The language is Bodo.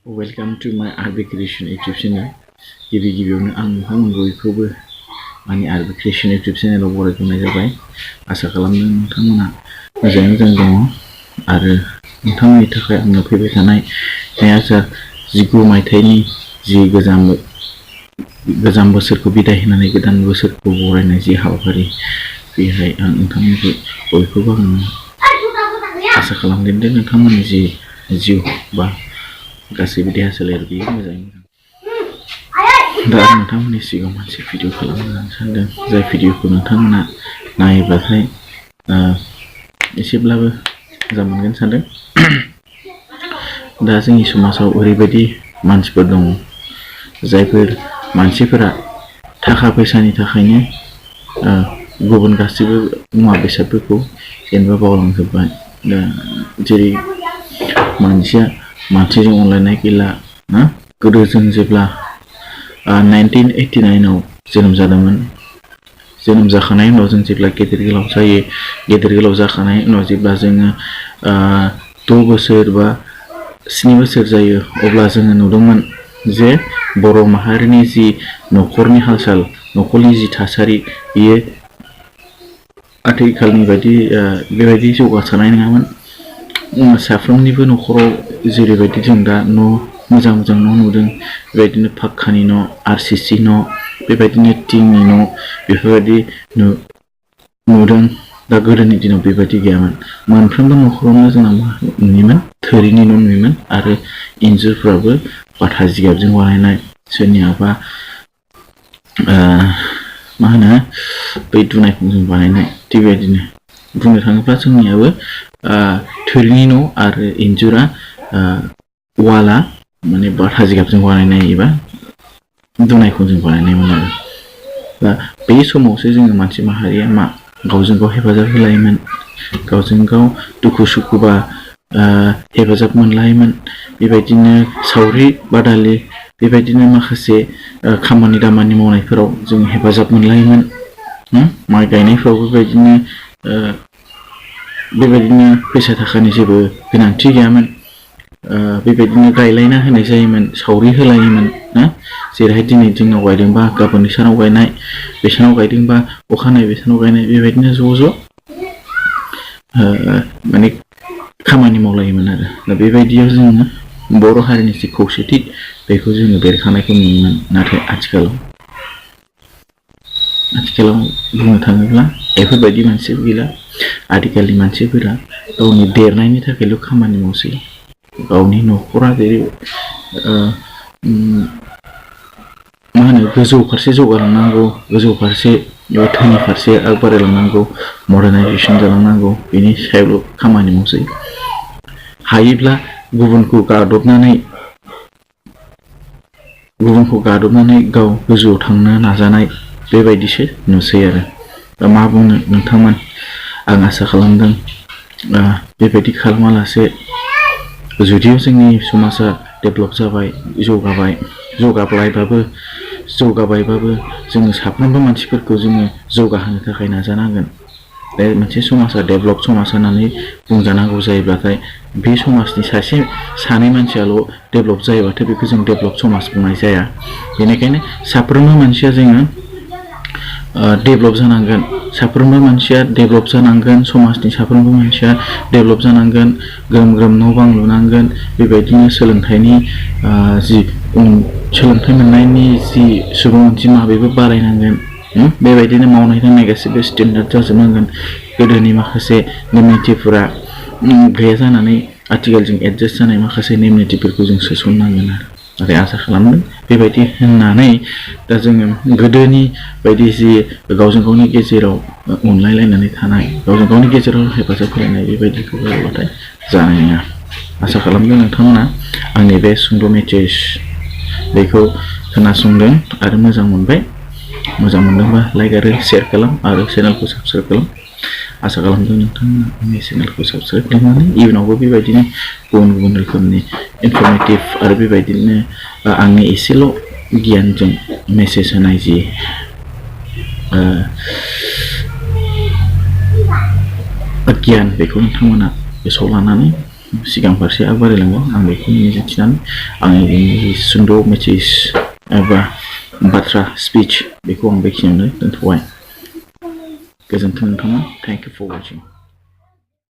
Welcome to my R.B CREATION YouTube channel. गिबियावनो आं नोंथांमोन बयखौबो आंनि R.B CREATION YouTube channel आव बरायनाय जाबाय। आसा खालामदों नोंथांमोना मोजाङै मोजां दङ आरो नोंथांमोननि थाखाय आंनो फैबाय थानाय 2019 मायथाइनि जि गोजाम बोसोरखौ बिदाय होनानै गोदान बोसोरखौ बरायनाय जि हाबाफारि बेहाय आं नोंथांमोनखौ बयखौबो आसा खालामदों दि नोंथांमोननि जि जिउ बा गासैबो देहा सोलेर बियो मोजाङै मोजां। दा आं नोंथांमोननि सिगाङाव मोनसे भिडिअ खालामनो सानदों जाय भिडिअखौ नोंथांमोना नायोब्लाथाय एसेब्लाबो मोजां मोनगोन सानदों। दा जोंनि समाजाव ओरैबायदि मानसिफोर दङ जायफोर मानसिफोरा थाखा फैसानि थाखायनो गुबुन गासैबो मुवा बेसादफोरखौ जेनेबा बावलांजोब्बाय। दा जेरै मानसिजों अनलायनाय गैला ना। गोदो जों जेब्ला 1989 आव जोनोम जादोंमोन, जोनोम जाखांनायनि उनाव जों जेब्ला गेदेर गोलाव जाखांनायनि उनाव जेब्ला जोङो 6 बोसोर बा 7 बोसोर जायो अब्ला जोङो नुदोंमोन जे बर' माहारिनि जि न'खरनि हालसाल, न'खरनि जि थासारि बियो आथिखालनि बायदि बेबायदि जौगासारनाय नङामोन। साफ्रोमनिबो न'खराव जेरैबायदि जों दा मोजां न' नुदों, बेबायदिनो पाक्कानि न', RCC न', बेबायदिनो टिंनि न' बेफोरबायदि नुदों। दा गोदोनि दिनाव बेबायदि गैयामोन। मोनफ्रोमबो न'खरावनो जोंना नुयोमोन थोरिनि न' नुयोमोन आरो इन्जुरफ्राबो बाथा जिगाबजों बानायनाय, सोरनियाबा बै दुनायखंजों बानायनाय। थिग बेबायदिनो बुंनो थाङोब्ला जोंनियाबो थोरिनि न' आरो इन्जुरा वाला माने बाथा जिगाबजों बानायनाय एबा दुनायखंजों बानायनायमोन आरो। दा बे समावसो जोङो मानसि माहारिया गावजों गाव हेफाजाब होलायोमोन, गावजों गाव दुखु सुखु बा हेफाजाब मोनलायोमोन। बेबायदिनो सावरि बादालि बेबायदिनो माखासे खामानि दामानि मावनायफोराव जों हेफाजाब मोनलायोमोन। माइ गायनायफ्रावबो बेबायदिनो फैसा थाखानि जेबो गोनांथि गैयामोन। बेबायदिनो गायलायना होनाय जायोमोन, सावरि होलायोमोन ना। जेरैहाय दिनै जोंनाव गायदोंबा गाबोन बिसानाव गायनाय, बिसानाव गायदोंबा अखानायै बिसानाव गायनाय, बेबायदिनो ज' माने खामानि मावलायोमोन आरो। दा बेबायदियाव जोङो बर' हारिनि जि खौसेथि बेखौ जोङो बेरखांनायखौ नुयोमोन। नाथाय आथिखालाव बुंनो थाङोब्ला बेफोरबायदि मानसिबो गैला। आथिखालनि मानसिफोरा गावनि देरनायनि थाखायल' खामानि मावसै। गावनि न'खरा जेरै गोजौ फारसे जौगालांनांगौ, गोजौ फारसे एबा धोनि फारसे आग बारायलांनांगौ, मडार्नाइजेसन जालांनांगौ, बेनि सायावल' खामानि मावसै। हायोब्ला गुबुनखौ गादबनानै गाव गोजौआव थांनो नाजानाय बेबायदिसो नुसै आरो। दा मा बुंनो नोंथांमोन, आं आसा खालामदों बेबायदि खालामालासे जुदिও जोंनि समाजा डेभेलप जाबाय, जौगाबायबाबो जोङो साफ्रोमबो मानसिफोरखौ जोङो जौगाहोनो थाखाय नाजानांगोन। बे मोनसे समाजा डेभेलप समाज होननानै बुंजानांगौ जायोब्लाथाय बे समाजनि सानै मानसियाल' डेभेलप जायोबाथाय बेखौ जों डेभेलप समाज बुंनाय जाया। बेनिखायनो साफ्रोमबो मानसिया जोङो डेभेलप जानांगोन। साफ्रोमबो मानसिया डेभेलप जानांगोन, समाजनि साफ्रोमबो मानसिया डेभेलप जानांगोन, ग्रोम न' बां लुनांगोन। बेबायदिनो सोलोंथाइ मोननायनि जि सुबुं अनजिमा बेबो बारायनांगोन। बेबायदिनो मावनाय दांनाय गासैबो स्टेन्डार्ड जाजोबनांगोन। गोदोनि माखासे नेम निथिफोरा गैया जानानै आथिखालजों एडजास्ट जानाय माखासे नेम निथिफोरखौ जों सोसननांगोन आरो। नाथाय आसा खालामदों बेबायदि होननानै दा जोङो गोदोनि बायदि जि गावजों गावनि गेजेराव अनलायलायनानै थानाय, गावजों गावनि गेजेराव हेफाजाब होलायनाय बेबायदिखौ जायोबाथाय जानाय नङा। आसा खालामदों नोंथांमोना आंनि बे सुंद' मेसेज बेखौ खोनासंदों आरो मोजां मोनबाय। मोजां मोनदोंबा लाइक आरो शेयार खालाम आरो चेनेलखौ साबस्क्राइब खालाम। आसा खालामदों नोंथांमोना आंनि चेनेलखौ साबस्क्राइब खालामनानै इयुनावबो बेबायदिनो गुबुन रोखोमनि इनफरमेटिभ आरो बेबायदिनो आंनि एसेल' गियानजों मेसेज होनाय जि गियान बेखौ नोंथांमोना गोसोआव लानानै सिगां फारसे आग बारायलांगोन आं बेखौ मिजिंथिनानै आंनि सुंद' मेसेज एबा बाथ्रा स्पिच बेखौ आं बेखिनियावनो दोनथ'बाय गोजोन्थों नोंथाङा थेंक इउ फर वाचिं